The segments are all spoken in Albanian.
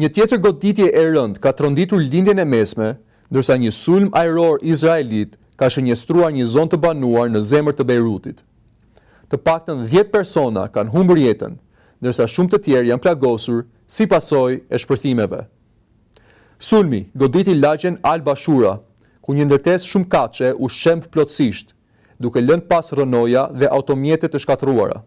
Një tjetër goditje e rëndë ka tronditur Lindjen e Mesme, ndërsa një sulm ajror izraelit ka shënjestruar një zonë të banuar në zemër të Bejrutit. Të paktën dhjetë persona kanë humbur jetën, ndërsa shumë të tjerë janë plagosur si pasojë e shpërthimeve. Sulmi goditi lagjen Al-Bashura, ku një ndërtesë shumëkatëshe u shemb plotësisht, duke lënë pas rrënoja dhe automjete të shkatërruara.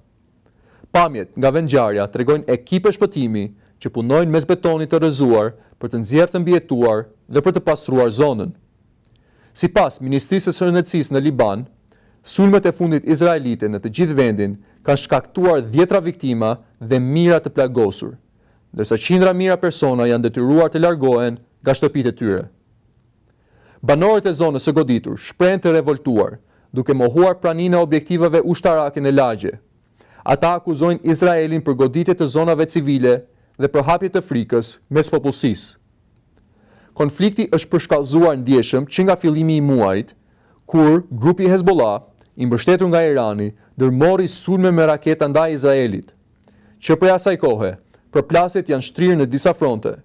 Pamjet nga vendngjarja tregojnë ekipe shpëtimi që punojnë mes betonit të rrëzuar për të nxjerrë të mbijetuar dhe për të pastruar zonën. Sipas Ministrisë së Shëndetësisë në Liban, sulmet e fundit izraelite në të gjithë vendin kanë shkaktuar dhjetra viktima dhe mijëra të plagosur, ndërsa qindra mijëra persona janë detyruar të largohen nga shtëpitë e tyre. Banorët e zonës së goditur shprehen të revoltuar, duke mohuar praninë e objektivave ushtarake në lagje. Ata akuzojnë Izraelin për goditje të zonave civile dhe përhapje të frikës mes popullsisë. Konflikti është përshkallëzuar ndjeshëm që nga fillimi i muajit, kur grupi Hezbollah, i mbështetur nga Irani, ndërmorri sulme me raketa ndaj Izraelit. Që prej asaj kohe, përplasjet janë shtrirë në disa fronte,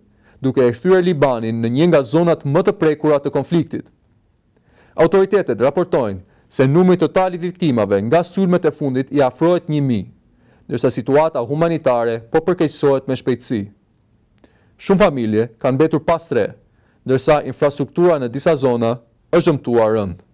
duke e kthyer Libanin në një nga zonat më të prekura të konfliktit. Autoritetet raportojnë se numri total i viktimave nga sulmet e fundit i afrohet 1000, ndërsa situata humanitare po përkeqësohet me shpejtësi. Shumë familje kanë mbetur pa strehë, ndërsa infrastruktura në disa zona është dëmtuar rëndë.